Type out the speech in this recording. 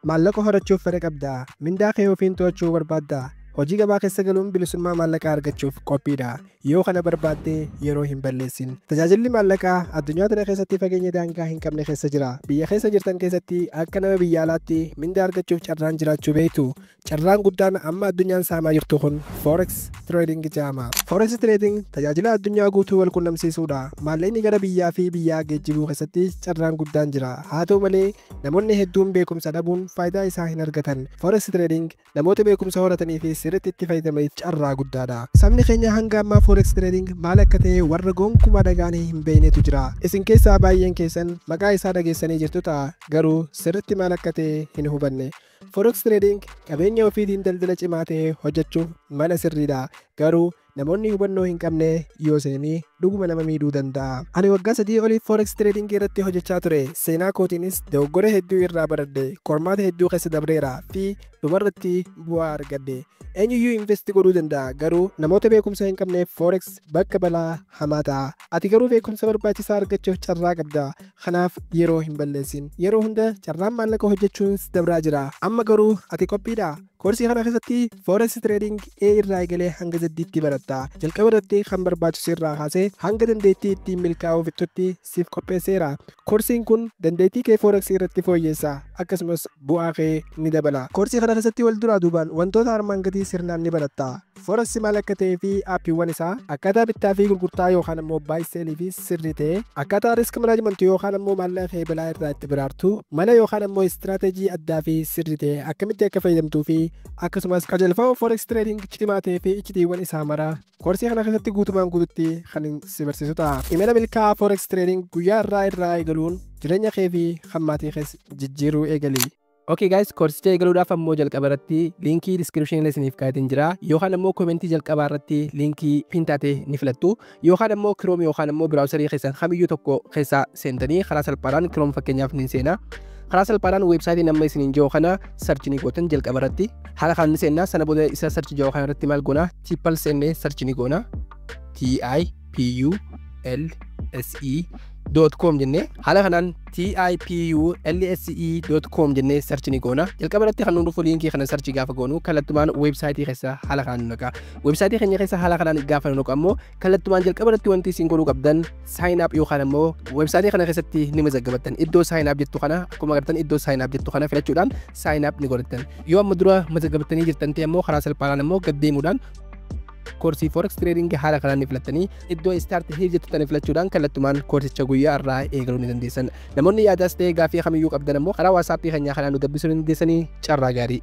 Maallaqa horachuuf fedha qabdaa? Mindaa kee ofiin to'achuu barbaaddaa? Hojii gabaa keessa galuun bilisummaa maallaqaa argachuuf qophiidha? Yoo kana barbaadde, yeroo hin balleessin. Tajaajilli maallaqaa addunyaa tana keessatti fageenya daangaa hin qabne keessa jira. Biyya keessa jirtan keessatti akka nama biyya alaatti mindaa argachuuf carraan jiraachuu beektu. Carraan guddaan amma addunyaan saamaa jirtu kun Forex Trading jedhama. Forex Trading tajaajila addunyaa guutuu wal qunnamsiisuudha. Maallaqni gara biyyaa fi biyyaa geejjibuu keessatti carraan guddaan jira. Haa ta'u malee, namoonni hedduun beekumsa dhabuun faayidaa isaa hin argatan. Forex Trading namoota beekumsa horatanii fi sirriitti itti fayyadamaniif carraa guddaadha. Sabni keenya hanga ammaa Forex Trading maal akka ta'e warra gonkumaa dhagaanii hin beeknetu jira. Isin keessaa baay'een keessan maqaa isaa dhageessanii jirtu ta'a, garuu sirriitti maal akka ta'e hin hubanne. Forex Trading qabeenya ofiitiin daldala cimaa ta'e hojjechuuf mala sirriidha. Garuu namoonni hubannoo hin qabne yoo seenanii dhuguma nama miidhuu danda'a. Ani waggaa 3 oliif Forex Trading irratti hojjechaa ture. Seenaa kootiinis dogoggora hedduu irraa baradhe, qormaata hedduu keessa dabreera fi dhumarratti bu'aa argadhe. Eenyuyyuu invest godhuu danda'a, garuu namoota beekumsa hin qabneef Forex bakka balaa hamaa ta'a. Ati garuu beekumsa barbaachisaa argachuuf carraa qabda. Kanaaf yeroo hin balleessin. Yeroo hunda carraan maallaqa hojjechuun dabraa jira. Amma garuu ati qophiidha? Koorsii kana keessatti Forex Trading A irraa eegalee hanga Z'tti baratta. Jalqaba irratti kan barbaachisu irraa kaasee hanga dandeettii ittiin milkaa'uu fixutti siif qopheesseera. Koorsiin kun dandeettii kee Forex irratti fooyyessa, akkasumas bu'aa kee ni dabala. Koorsii kana keessatti wal duraa duubaan wantoota armaan gadii sirnaan ni baratta. Forex maal akka ta'ee fi aappiiwwan isaa, akkaataa bittaa fi gurgurtaa yookaan ammoo buy sellii fi sirrii ta'e, akkaataa risk management yookaan ammoo maallaqa kee balaa irraa itti baraartu, mala yookaan ammoo istiraateejii addaa fi sirrii ta'e akkamitti akka fayyadamtuu fi akkasumas qajeelfama Forex Trading cimaa ta'ee fi iccitiiwwan isaa mara koorsii kana keessatti guutumaan guututti kan si barsiisu ta'a. Imala milkaa'aa Forex Trading guyyaa irraa irraa eegaluun jireenya kee fi kan maatii kees jijjiiruu eegali. Okay guys, koorsicha eegaluudhaaf ammoo jalqaba irratti liinkii description isiniif kaayatiin jira, yookaan ammoo commentii jalqabaa irratti liinkii pin taate ni filattu, yookaan ammoo Chrome yookaan ammoo browserii keessan kamiyyuu tokko keessa seentanii karaa salphaadhaan, Chrome fakkeenyaaf ni seena. Karaa salphaadhaan weebsaayitii amma isiniin jiru kana search ni gootan. Jalqaba irratti haala kanaan ni seenna. Sana booda isa search jiru kana irratti maal goona? Tipulse jennee search ni goona. tipulse.com jennee haala kanaan tipulse.com jennee search ni goona. Jalqaba irratti kan nu dhufu liinkii kana search gaafa goonu kallattumaan weebsaayitii keessa haala kanaan nu naqa. Weebsaayitii keenya keessa haala kanaan gaafa nu naqu ammoo kallattumaan jalqaba irratti wanti isin godhuu qabdan sign up yookaan ammoo weebsaayitii kana keessatti ni mazaggabattan. Iddoo sign up jettu kana, akkuma agartan, iddoo sign up jettu kana filachuudhaan sign up ni godhattan. Yoo amma dura mazaggabattanii jirtan ta'e ammoo karaa salphaadhaan ammoo gad deemuudhaan koorsii Forex Trading haala kanaan ni filattanii iddoo "Start here" jettu tana filachuudhaan kallattumaan koorsicha guyyaa irraa eegaluu ni dandeessan. Namoonni yaadaas ta'ee gaafii kamiyyuu qabdan ammoo karaa WhatsAppii keenyaa kanaan nu dubbisuu ni dandeessanii. Carraa gaarii.